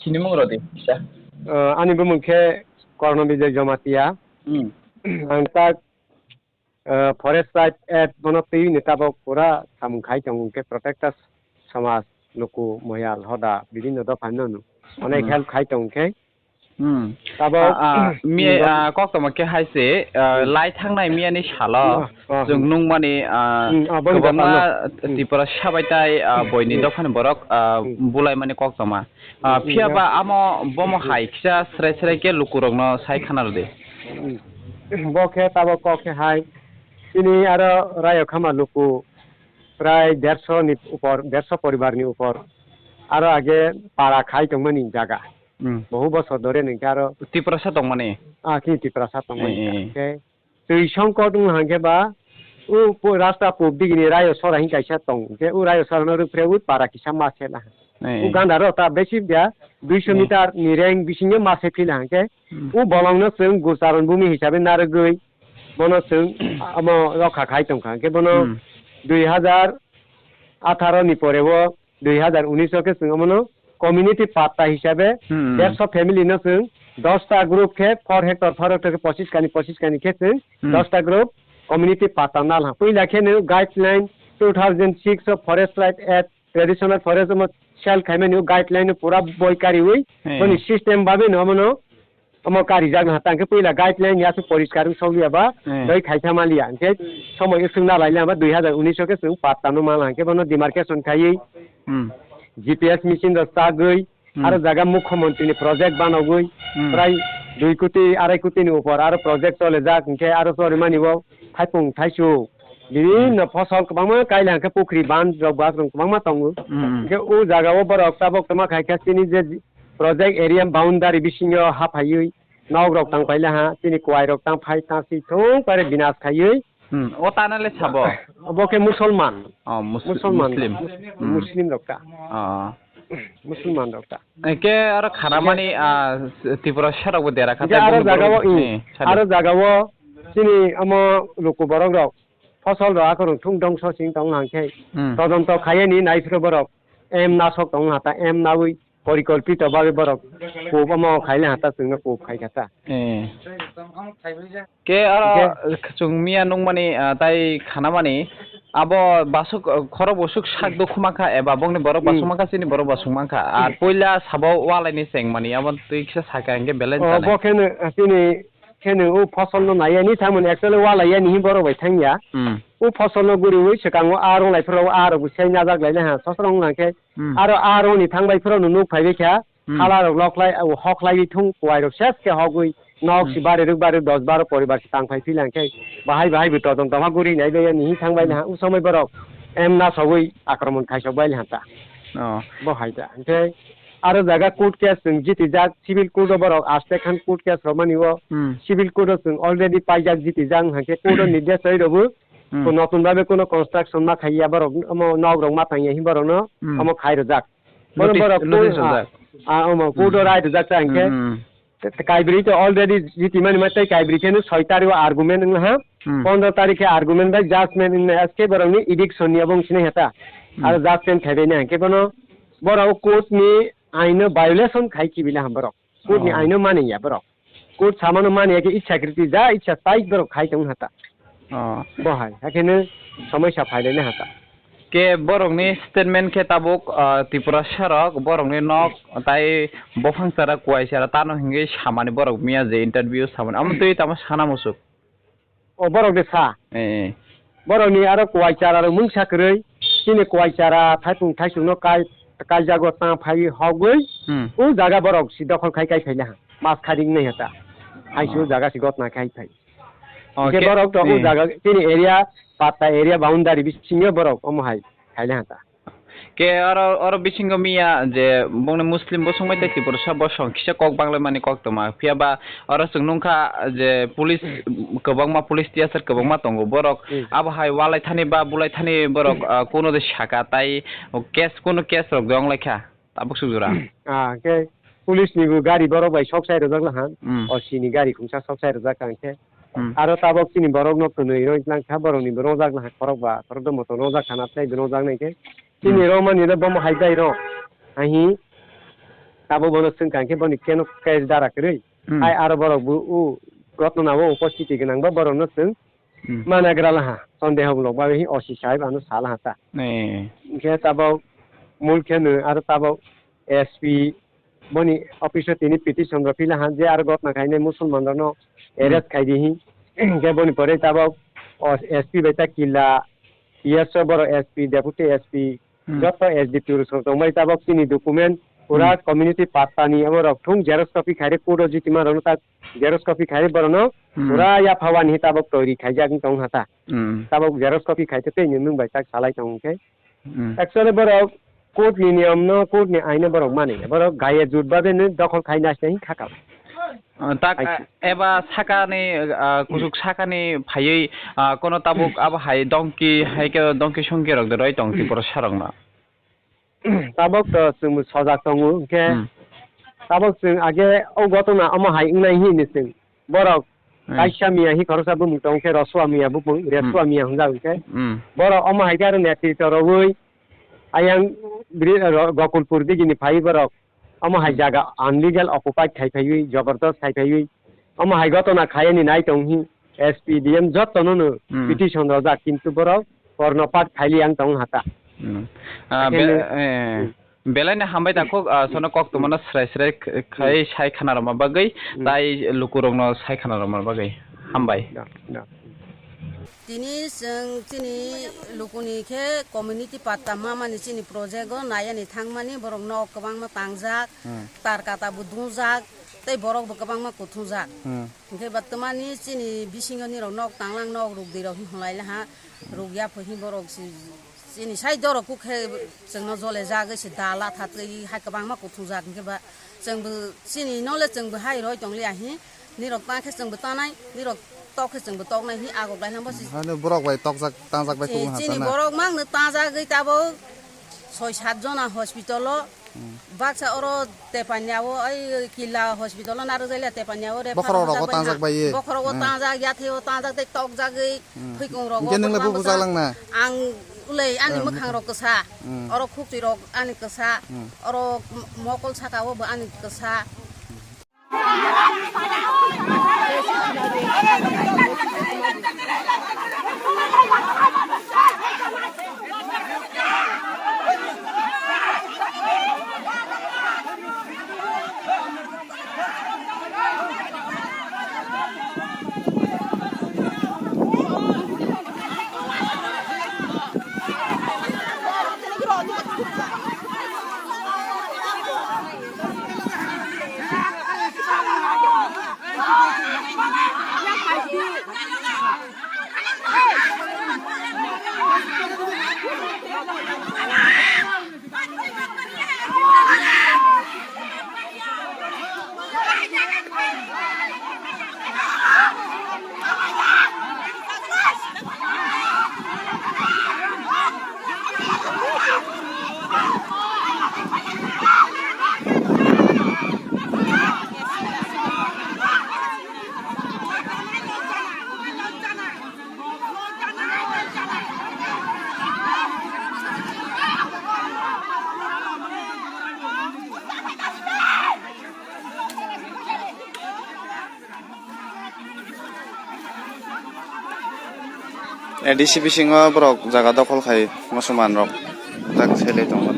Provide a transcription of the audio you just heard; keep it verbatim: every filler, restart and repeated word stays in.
Sinimung rodi, kisa. Ah, ani bumung khe Korno Bijoy Jamatia. Hmm. Ang tak, ah, Forest Right Act bono twi ni tabok pura samung khai tong khe protectors samaj luku moyal hoda bibhinno dopha no no. Onek Hmm. help khai tong khe. Hmm. Tabok Ah, ah, mi, Hmm. ah, kok tongma khe hai se, ah, Hmm. lai thangnai miya ni salo. Ah, ah, Chwng hmm. nungmani, ah, Hmm, ah, boni kwbangma bapang no. Hmm. Tripura sabai tai, ah, Hmm. boini Hmm. dophani borok, ah, Hmm. bulai mani kok tongma. Ah, Hmm, phiya ya. ba amo bomo Hmm. hai kisa srai srai khe lukurokno sai khana rwdi. Hmm. Bo khe tabok kok khe hai. Chini aro rayo khama luku prai derso ni upor, derso poribar ni upor. Aro age para khai tongmani jaga. Hmm. Bohu bosor dore nung khe aro Tiprasa tongmani. Ah, chini Tiprasa tongmani Eh, eh, eh. jaga. Khe twi songkot wng hang khe ba, u pu-, rasta pub digini rayo sora hin kaisa tong. Khe u rayo sora no rwphre u para kisa ma se la. Eh, U eh. ganda ro ta besi bia duiso Eh. meter ni reng bisingo ma se phila hang khe. Hmm. U bolong no chwng gucharon bumi hisabe narwgwi bono chwng amo rokha khai tong kha. Hang khe bono Hmm. dui hazar atharo ni pore o dui hazar unis o khe chwng omono community patta hisabe Hmm. derso family no chwng dosta group khe four hectare, four hectare khe pochis kani, pochis kani khe chwng Hmm. dosta group community patta nal ha. Puila khe no guideline two thousand six o Forest Right Act, Traditional Forest omo sel khaimani o guideline no pura boi kariwi Hmm. boni system babe no omono Omo karijak na tang khe puila guideline ya se poriskar wng sokliya ba, Hmm. doi khaitha maliya. Hingkhe somoi wng swngna lailama dui hazar unis o khe chwng patta no mala hingkhe bono demarcation khaiwi Hmm. G P S machine rok chagwi, Hmm. aro jaga mukhyamantri ni project banogwi, Hmm. prai dui koti, arai koti ni upor aro project cholijak, hingkhe aro chorimani o thaipung thaisu bibhinno Hmm. phosol kwbangma kaila hingkhe pukhri ban rok ba kwbangma tongo. Hmm. Hingkhe o jaga o borok tabok tongma khaikha chini je project area boundary bisingo haphaiwi nok rok tang paila ha, chini kwai rok tang phai tang si thung pare binas khaiwi. Hmm, o tana le sabo? Obo khe Musulman. Oh, Mus-, Musulman Muslim. Mus-, Hmm. Muslim rok ta. Oh. Musulman rok ta. Ke aro khanamani, ah, Tripura sarok bo dera Hingke khate aro bongni jaga borok o, i, ni sadi. Aro jaga o chini omo luku borok rok. Fosol rok akorong thung dongso sing tong hang khe. Hmm. Todonto khaiya ni naiphro borok. Em nasok tong ha ta, em nawi. Porikolpito bagwi borok kub omo khaile hata chwngno kub khai kha ta. Eh. Ke aro Hingke chwng miya nukmani, ah, tai khanamani abo basuk, ah, khorok busuk sak dukhu mankha eba bongni borok Hmm. basuk mankha chini borok basuk mankha. Ar Hmm. puila sabo walaini chengmani abo twi kisa sakha hingke belai Oh, chanai. Bo kheno, ah, chini kheno o fosol no naiya ni thangmani actually walaiyani hi borok bai thangya. Hmm. O fosol no guriwi swkango a rong lai phuru a rok bo sai najak laina ha sosrong nang khe Hmm. Aro a roni thang bai phuru nuk phai bai kha, Hmm. hala rok lok lai, o hok lai thung kuai rok ses khe hogwi nok Hmm. si bari rwk bari dos baro poribar si tang phai philang khe bahai bahai bo todon tongma guri nai bai ni thang bai Hmm. na u somoi borok em na sogwi akromon khai sok bai ha ta. Oh. Bo hai ta. Hingke aro jaga court case chwng jiti jak civil court o borok aste khan court case rok mani o Hmm. civil court o chwng already paijak jiti jak hingke court o nirdesh roi rw bo Hmm. Ko notun babe kono construction ma khaiya borok, omo nok rok ma tangya hi borok no, Hmm. omo khai rwjak. Bono Notice, borok notice ko, rwjak. Ah, ah, omo, Hmm. Court o rai rwjak ta hingke. Hmm, hmm. Te, te kaibri to already jiti mani ma tei kaibri khe no soi tarik o argument wng ha. Hmm. Pondro tarik khe argument bai judgment wng na S K borok ni eviction ni abo wng sinai heta. Hmm. Aro judgment khai bai na hingke bono borok court ni ain no violation khai kibi na ham borok. Court ni Oh. aino mani ya borok. Court samano mani ya khe ichha kriti ja ichha tai borok khai tong hata. Oh. Bo hai, hakheno somoisa phailai na hata. Ke borokni statement khe tabuk, ah, Tripura sarok borokni nok tai bophang chara kuai chara tano hingwi samani borok miya je interview samani. Amo twi tamo sana musuk. O borok de sa. Eh, eh. Borokni aro kuai chara rok mungsa kwrwi, chini kuai chara thaipung thaisung no kai, kaijago tang phai hogwi, Hmm. O jaga borok si dokhol khai kai phaina ha. Mas khari wngnai ha ta. Hai si o Oh. jaga si gotna khai phai. Oh, Hingke ke-, borok to o eh. jaga chini area, patta area boundary bisingo borok omo hai khaina ha ta. Ke oro, oro bisingo miya je bongni Muslim bo songbai tei Tiprasa bo song kisa kok banglaimani kok tongma. Phiya ba oro chwng nukha je police kwbangma, police tiyasar kwbangma tongo. Borok Hmm. abo hai walai thani ba bulai thani borok, ah, kuno de saka tai o case, kuno case rok de onglaikha tabuk sujura. Ah, ke police ni bo gari borok bai sok sai rwjak laha. Hmm. O C ni gari khungsa sok sai rwjak ka hingke. Hmm. Aro tabok chini borok no kwnwi roi lang kha, borok ni bo rojak laha khorok ba, khorok do moto rojak khana tei bo rojak nai khe. Chini Hmm. romani le bomo hai bai ro. Ahi Tabuk bono chwng kha khe boni keno case dara kwrwi. Hmm. Hai aro borok bo o gotna o upostiti gwnang ba borok no chwng Hmm. managra laha, sondeho mwnok ba hi O C sahib ano sa laha ta. Eh. Hinkhe tabuk mul khe no aro tabuk S P boni office o tini petition rok phi laha je aro gotna khainai musulman rok no Hmm. arrest khai di hi. Hinkhe boni pore tabuk o S P bai ta killa, P S o borok S P, deputy S P, Hmm. joto S D P rok tongbai tabuk chini document pura Hmm. community patta ni abo rok thung xerox copy khairi court o jitima rok no ta xerox copy khairi borok no Hmm. pura yaphawani tabuk tori khaijak wng tong hata. Hmm. Tabuk xerox copy khai tei nwng bai tak salai tong khe. Hmm. Actually borok court ni niyom no, court ni ain no borok mani. Borok gaya jut babe no dokhol khai nai se hin khaka. Ah, tak, Hai ah, eba saka ni, ah, kusuk saka ni phaiwi, ah, kono tabuk abo hai dongki, hai khe dongki songki rok de roi tong Tripura sarok no. Tabuk to chwng sojak tongo, hinkhe Hmm. tabuk chwng age o gotona omo hai wngnai hinwi chwng borok Hmm. kaisa miya hi khoroksa bumung tong khe Rosua miya bumung, Resua Hmm. miya hwnjak hinkhe Hmm. borok omo hai khe aro netrito rogwi ayang bri-, ro-, Gokulpur digini phai borok omo hai Hmm. jaga unlegal occupied khai phaiwi, jabardast khai phaiwi, omo hai gotona khayani nai tong hi, S P D M jotono no Hmm. petition rojak, kintu borok kornopat khaili ang tong hata. Hmm. Ah, Haikhe be-, no, eh, hmm. Belai no hambai ta kok, ah, sono kok tongmano srai srai kh-, khai Hmm. sai khana rwma bagwi, Hmm. tai lukurokno sai khana rwma bagwi. Hambai. Da, da. Tini chwng chini lukuni khe community patta mamani chini project o nayani thangmani borok nok kwbangma tangjak, Hmm. tar kata bo dungjak, tei borok bo kwbangma kuthungjak. Hmm. Hinkhe ba twmani chini bisingo nirok nok tanglang nok rukdi rok hinlai laha, rukya pho hin borok si Chini sai dorok kuk khe chwngno jole jagwi se dala thatwi hai kwbangma kuthungjak hinkhe ba chwngbo chini nole chwngbo hai roi tongliya hi nirok ta khe chwngbo tanai nirok tok khe chwngbo toknai hi agok lai hwnba si Hano borok bai tokjak tangjak bai chini, kubun chini hatana. Borok mangno tangjagwi tabuk soi sat jona hospital o Hmm. baksa oro Tepanya o ai Killa hospital o narwk jai le Tepanya o refer Bokhorok rogo tangjak bai tangjak ye. Bokhorok o Hmm. tangjak yathai o tangjak tei tokjagwi Hmm. Thwikung rogo Hingke nwngle bwsa bo bwsa bwsa lang na? Ang ulei ani Hmm. mwkhang rok kwsa. Hmm. Oro khukti rok ani kwsa. Hmm. Oro m-, mokol saka o bo ani kwsa. A D C bisingo borok jaga dokhol khai musulman rok tak selai tongo.